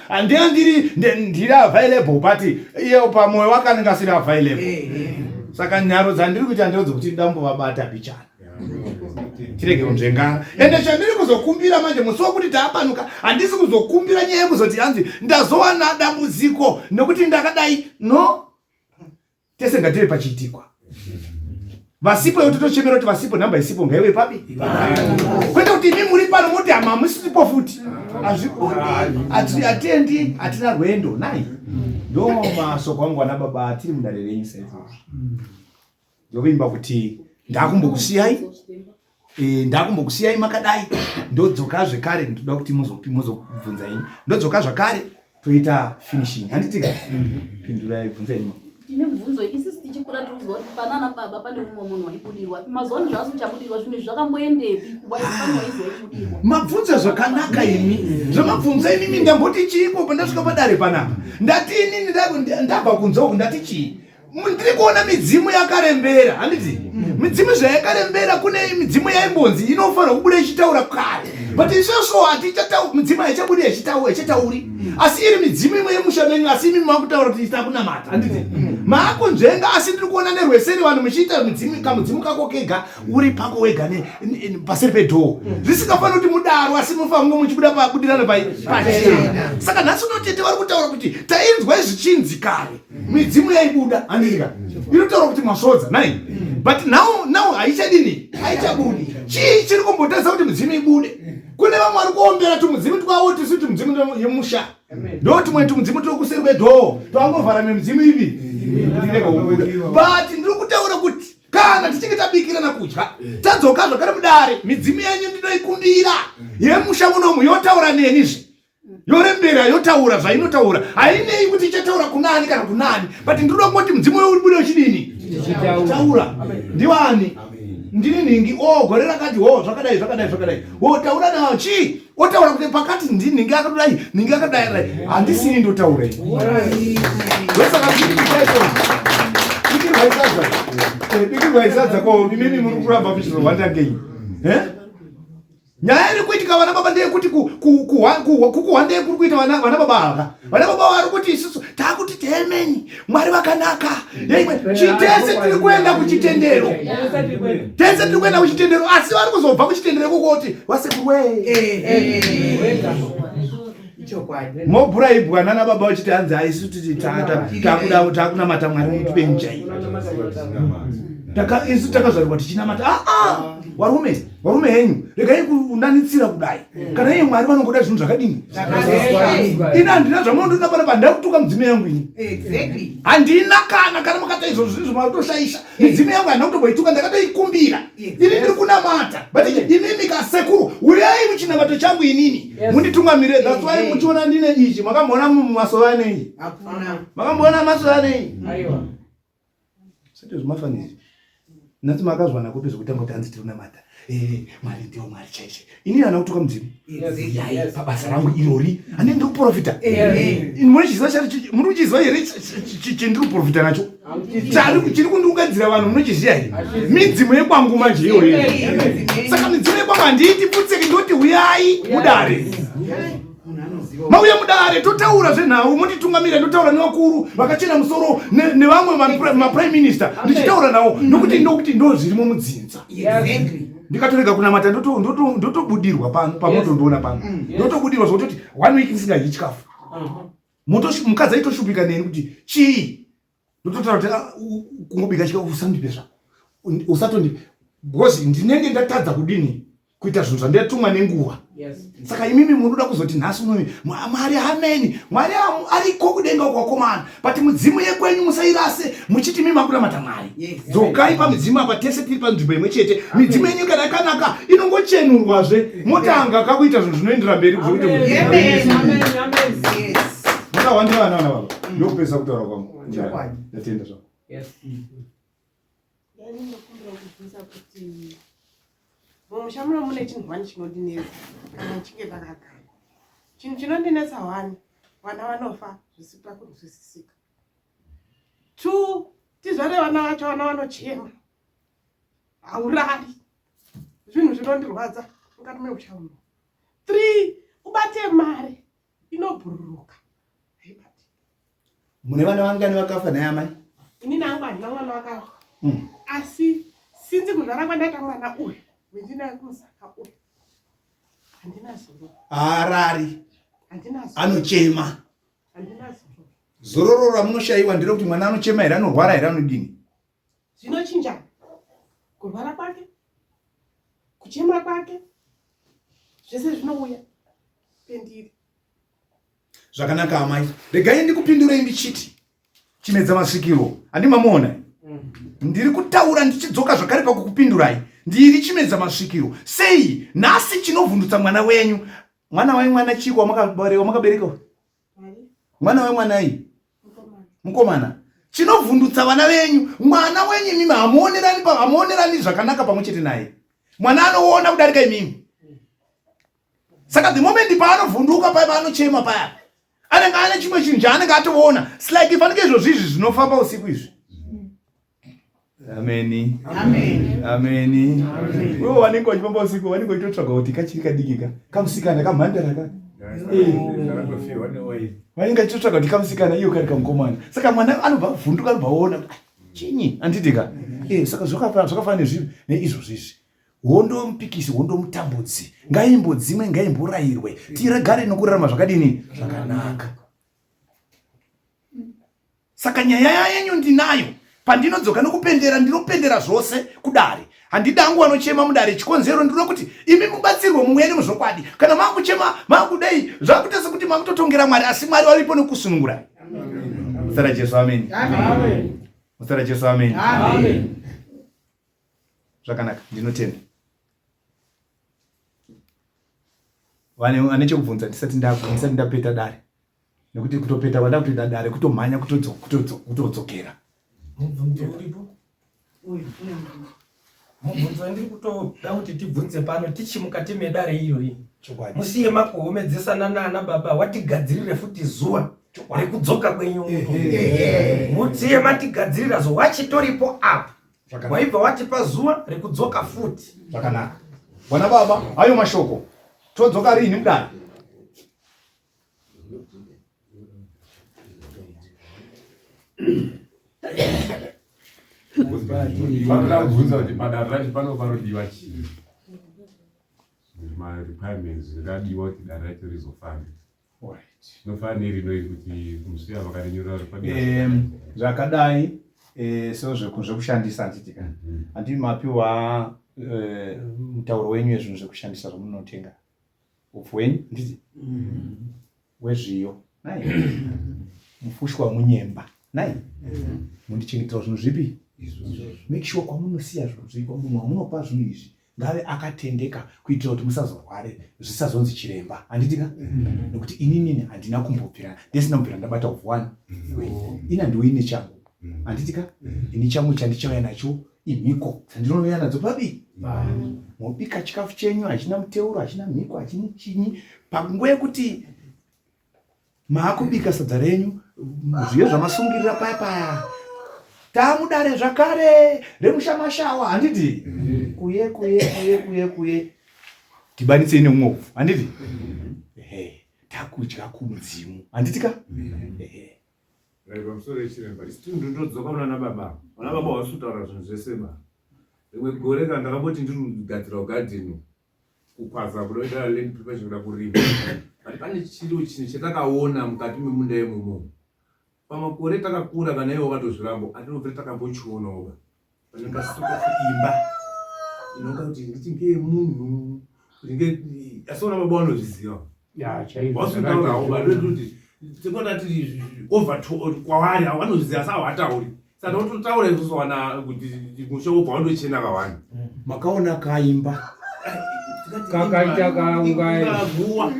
handiyo ndiri ndiri available but iye pamwoyo wake anenge asiri available saka nharo dzandiri kuita ndiro dzekuti ndambovabata bichana tirege kunzvengana ende chandiri kuzokumbira manje musi wekuti taapanuka handisi kuzokumbira nyaya yekuzoti hanzi ndazowana dambudziko nekuti ndakadai no tese ngative pachiitikwa vasipo yekuti tochemera kuti vasipo nhamba isipo ngaive papi kwete kuti imi muri pano moti hama hamusipo futi hazvibudi hatiendi hatina rwendo nai ndo masoko angu ana baba atiri mudare renyu saizvozvo ndovimba kuti ndakumbokusiyai eh, ndakumbokusiyai makadai ndodzoka zvekare ndoda kuti muzobvunza ini ndodzoka zvakare toita finishing handitika pindurai bvunza ini
tine mubvunzo isisi tichikura tiri kuziva kuti panana baba pane mumwe munhu waibudirwa mazuva ano zvaazi uchabudirwa zvinhu izvi zvakamboendepi pane waizi waibudirwa
mabvunza zvakanaka imi zvamabvunza imimi ndamboti chiiko pandasvika padare panapa ndati inini ndabva kunze uku ndati chii ndiri kuona midzimu yakarembera handiti midzimu zvayakarembera kune midzimu yaimbonzi inofanira kubuda ichitaura kare but isvosvo hatichatauri midzimu haichabudi ichatauri asi iri midzimu imwe yemusha menyu asi imi makutaura kuti ita kunamata handiti maakunzvenga asi ndiri kuona nerweseri vanhu muchiita midzimu kamudzimu kako kega uri pako wega paseri pedhoo zvisingafaniri kuti mudaro asi munofanira kunge muchibuda pabudirano pachena saka nhasi unotete vari kutaura kuti tainzwa zvichinzi kare midzimu yaibuda handika inotaura kuti masvodza nai but now now haichadini haichabudi chii chiri kumbotadzisa kuti midzimu ibude kune vamwe vari kuombera tumudzimu twavo tisu tumudzimu yemusha ndo tumwe tumudzimu turi kuseri kwedhoo twangovhara mimidzimu ipi but ndiri kutaura kuti. Kana tichinge tabikirana kudya, tadzoka zvakare mudare, midzimu yenyu ndinoikumbira yemusha munomu yotaura nenizve. Yorembera yotaura zvainotaura. Hainei kuti ichataura kunani kana kunani, but ndinoda kungoti mudzimu uyo ubude uchidini? Taura. Ndiwani? Ndini nhingi. Oh, gore rakati, oh, zvakadai, zvakadai, zvakadai. Oh, taura nawo chii? Otaura kuti pakati ndini nhingi akadai, nhingi akadai, akadai. Handisini ndotaura ini. Ndosaka bikirwai sadza. Bikirwai sadza ko imimi muri kuramba muchizorwanda ngei? Eh? Nyaya iri kuitika vana baba ndeyekuti kukuhwandei kuri kuita vana baba ava. Vana baba vari kuti isusu takuti temeni Mwari vakanaka. Tese tiri kuenda kuchitendero. Tese tiri kuenda kuchitendero asi vari kuzobva kuchitendero ikoko kuti vasekuru wee. Mobhuraibwa nana baba vachiti hanzi haisu titi takuda takunamata Mwari mutupenyu chaiye. Isu takazvarirwa tichinamata. Ah ah warume. Varume henyu regai kunanitsira kudai. Kana iye Mwari vanongoda zvinhu zvakadini? Ini handina zvamunondiona panapa handina kutuka mudzimu yangu ini.
Exactly.
Handina kana kana makaita izvozvo zvinhu zvamatoshaisha. Midzimu yangu handina kutomboituka ndakatoikumbira. Ini ndiri kunamata. But imimi kasekuru uyai muchinamato changu inini. Munditungamire. That's why muchiona ndine ichi. Makamboona masova anei?
Hakuna.
Makamboona masova anei?
Aiwa.
Sete zvimafanizvi. Nhasi makazwana kupi zvekutanga kuti hanzi tiri kunamata. Eh, Mwari ndiwo Mwari chaiche. Ini handina kutuka mudzimu. Yai pabasa rangu irori. Handini ndiri kuprofita. Munochiziva chari muri kuchiziva here chendiri kuprofita nacho? Chari chiri kundiungadzira vanhu munochiziva here? Midzimu yekwangu manje iyoyo. Saka midzimu yekwangu handiiti putseke ndoti huyai mudare. Mauya mudare totaura zvenhau monditungamira ndotaura nevakuru vakachena musoro nevamwe maprime minister ndichitaura nawo nokuti ndokuti ndo zvirimo mudzinza. Ndikatorega kunamata ndotobudirwa pano pamotondiona pano ndotobudirwa zvokutoti one week ndisingadyi chikafu. Mukadzi aitoshupika neni kuti chii ndototaura kuti ah, kungobika chikafu usandipe zvako usatondipe because ndinenge ndatadza kudini kuita zvinhu zvandatumwa nenguva. Saka imimi munoda kuzoti nhasi unoyi Mwari ameni Mwari ariko kudenga uko vakomana, but mudzimu yekwenyu musairase muchiti imi makunamata Mwari. Dzokai pamidzimu apa, tese tiri panzvimbo imwe chete. Midzimu yenyu kana yakanaka inongochenurwazve motanga kakuita zvinhu zvinoendera mberi zvekuti musahwandira vana vana baba. Ndokupedzisa kutaura kwangu. Ndatenda zvako.
Ndinokumbira kubvunza kuti mumusha muno mune chinhu wani chinondinetsa kana nchinge ndakagara. Chinhu chinondinetsa wani, vana vanofa zvisina kunzwisisika. Two, tizvare vana vacho vana vanochema. Haurari. Zvinhu zvinondirwadza mukati memusha muno. Three, ubate mari inobhururuka. Haibati.
Mune vana vangani vakafa nhai amai?
Ini nangu handina mwana wakafa. Asi sinzi kuzvara kwandaita mwana uyu wendinaye kumusaka uyu handina zororo.
Haarari.
Handina zororo.
Anochema.
Handina zororo.
Zororo ramunoshaiwa nderekuti mwana anochema here, anorwara here, anodini?
Zvinochinjana. Kurwara kwake, kuchema kwake, zvese zvinouya pendiri.
Zvakanaka amai, regai ndikupindurei ndichiti chimedza masvikiro handi mamuona? Ndiri kutaura ndichidzoka zvakare pakukupindurai. Ndiri chimedza masvikiro. Sei nhasi chinovhundutsa mwana wenyu? Mwana wenyu mwana chiko wamakabereka? Mwana wemwanai? Mukomana. Chinovhundutsa vana venyu, mwana wenyu imimi hamuonerani hamuonerani zvakanaka pamwe chete naye. Mwana anoona kudarika imimi. Saka the moment paanovhunduka paya paanochema paya anenge ane chimwe chinhu chaanenge atoona. It's like ifanike izvozvi izvi zvinofamba usiku izvi. Ameni.
Amen.
Ameni. Wewe wanenge wachifamba usiku wanenge uchitotsvaga kuti kachiri kadiki ka kamusikana kamhandara ka. Vanenge vachitotsvaga kuti kamusikana iyo kari kamukomana. Saka mwana anobva avhunduka anobva aona kuti chinyi handiti ka. Saka zvakafanana nezvinhu neizvozvi izvi. Hondo mupikisi, hondo mutambudzi, ngaimbodzimwe, ngaimborairwe, tiregare nokurarama zvakadini zvakanaka. Saka nyaya yenyu ndinayo, pandinodzoka nokupendera ndinopendera zvose kudare. Handidi hangu vanochema mudare, chikonzero ndinoda kuti imi mubatsirwe mumweya nemuzvokwadi. Kana makuchema makudei zvakuita sekuti makutotongera Mwari, asi Mwari varipo nekusunungurai. Muzita raJesu, amen.
Amen.
Muzita raJesu, amen.
Amen.
Zvakanaka, ndinotenda. Vane vane chekubvunza ndisati ndisati ndapeta dare. Nekuti kutopeta kwanda kutoita dare kutomhanya kutodzokera.
Mubvunzo uripo? Mubvunzo wandiri kutoda kuti tibvunze pano tichi mukati medare irori. Musiye makuhomedzesana naana baba watigadzirire futi zuva rekudzoka kwenyu. Musiye matigadzirira zuva wachitoripo apa. Waibva watipa zuva rekudzoka futi.
Zvakanaka. Vana baba, hayo mashoko. Todzoka rini mudare?
Vanoda kubvunza kuti padare racho pano panodiwa chii? Ma requirements zvingadiwa kuti dare racho rizofambe. Zvinofanira nerino iri kuti musiya vakarinyora
padiwa. Zvakadai eh, so zvekushandisa handiti ka mhm. handiti mapiwa eh, mutauro wenyu wezvinhu zvekushandisa zvamunotenga upfu hwenyu handiti mm. wezviyo nai mufushwa wemunyemba nai mm. mundichengetera zvinhu zvipi make sure kwamunosiya zvinhu zvipi munhu wamunopa zvinhu izvi ngave akatendeka kuitira kuti musazorware zvisazonzi chiremba handiti ka mm. nekuti ininini handina kumbobvira ndisina kubvira ndabata upfu wani mm. ini handiuyi nechangu handiti ka ini changu chandichauya nacho imhiko dzandinouya nadzo pabi mobika chikafu chenyu hachina muteuro hachina mhiko hachina chinyi panguva yekuti maakubika sadza renyu zviye zvamasungirira paya paya taamudare zvakare remushamashawa handiti kuye kuye kuye kuye kuye dhibanisei neumwe upfu handiti ehe takudya kumudzimu handiti ka ehe
Right, pamusoro yechiremba isi tundu ndodzoka kunana baba vana baba havasi kutaura zvinhu zvese ba rimwe gore kana ndakamboti ndiri kugadzira kugadheni kukwaza kuda kuita land preparation kuda kurima but pane chiro chinhu chatakaona mukati memunda imomo pamakore takakura kana iwo wakatozvirambo atinobvira takambochionawo ba pane kasuka imba inonga kuti nditi ngeyemunhu kuti nge asi vana baba vanozviziva wasutaurawo vanoti tikona tiri over kwavari avo vanozviziva asi havatauri saka wototaura isusu wana kuti musha wobva wandochena kawani
makaona kaimba
kakaita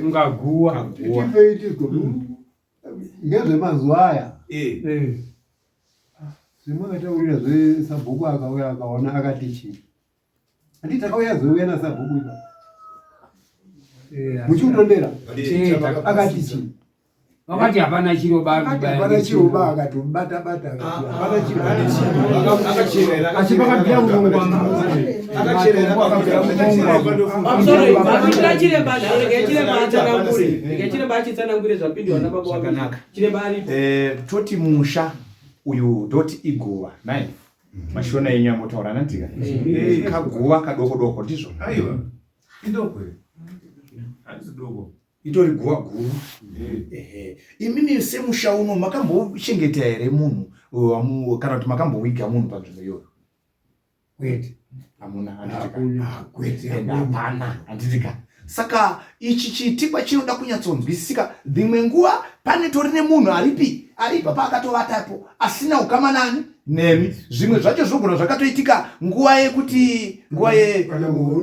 ungaguwa
ngezvemazuva aya eh. Eh. Zvemakataurira zvesabhuku akauya akaona akati chii? Handiti takauya zouya nasabhuku ipa. Eh, Muchiutondera akati chii?
Wakati hapana chiro ba
hapana chiro ba akati bata bata akati hapana chiro.
Asi pakabvira kurongwa
Pamusoro chiremba rega chiremba atsanangure. Rega chiremba achitsanangure zvapindwa nababa
zvakanaka.
Chiremba aripo.
Eh, toti musha uyu toti iguva nai mashona yenyu amotaura anandika eh, kaguva kadoko doko ndizvo
aiwa idoko handisi doko
itori guva guru ehe imimi semusha uno makambochengeta here munhu kana kuti makambowiga munhu panzvimbo iyoyo
kwete
hamuna
kwete
hapana handitika saka ichi chiitikwa chinoda kunyatsonzwisisika dzimwe nguva pane tori nemunhu aripi ari ipapa akatovatapo asina ukama nani nemi zvimwe zvacho zvinogona zvakatoitika nguva yekuti nguva ye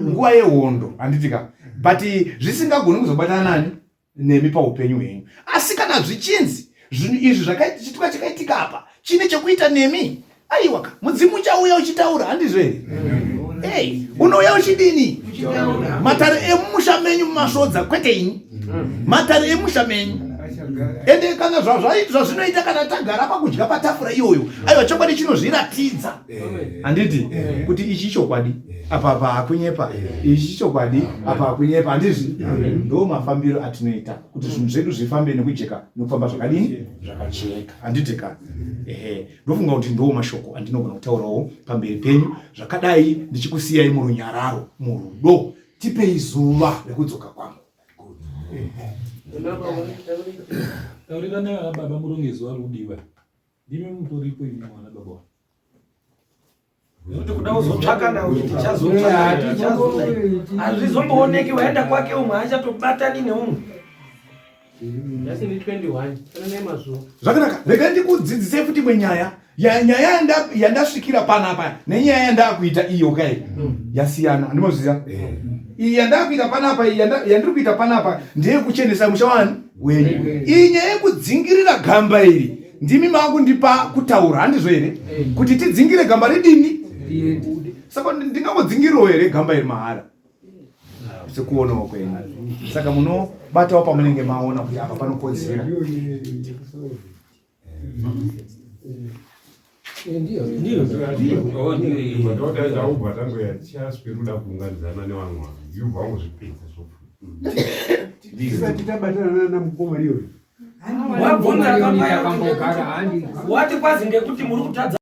nguva yehondo handitika but zvisingagoni kuzobatana nani nemi paupenyu hwenyu asi kana zvichinzi zvinhu izvi zvakaitika chakaitika apa chine chekuita nemi aiwaka mudzimu uchauya uchitaura handizvo here Hey, unouya uchidini matare emusha menyu mumasvodza kwete ini matare emusha menyu ende kana zvazvinoita kana tagara pakudya patafura iyoyo aiwa chokwadi chinozviratidza handiti kuti ichi ichokwadi apa apa hakunyepa ichi ichokwadi apa hakunyepa handizvi ndo mafambiro atinoita kuti zvinhu zvedu zvifambe nekujeka nekufamba zvakadini zvakajeka handiti ka ehe ndofunga kuti ndo mashoko andinogona kutaurawo pamberi penyu zvakadai ndichikusiyai murunyararo murudo tipei zuva rekudzoka kwangu
Tauriranai vana baba muronge zuva rikudiwa. Ndimi mutoripo imi mwana baba wangu.
Nekuti kuda kuzotsvaka nawo kuti tichazotsvaka hazvizombooneki waenda kwake umwe achatobatani neumwe.
Nhasi ndi 21 fananai mazuva.
Zvakanaka, rega ndikudzidzise futi imwe nyaya. Ya, nyaya yandasvikira panapa nenyaya yandakuita iyo kai yasiyana, andimozviziva iyi yandakuita panapa, iyi yandiri kuita panapa ndeyekuchenesa musha wani wenyu. Iyi nyaya yekudzingirira gamba iri ndimi makundipa kutaura, handizvo here? Kuti tidzingire gamba ridini? Saka ndingangodzingirirawo here gamba iri mahara? Sekuonawo kwenyu. Saka munobatawo pamunenge maona kuti apa panokodzera.
Tisati tabatana nana mukoma riyo.
Wabvunza kambaya wati kwazi ngekuti muri kutadza.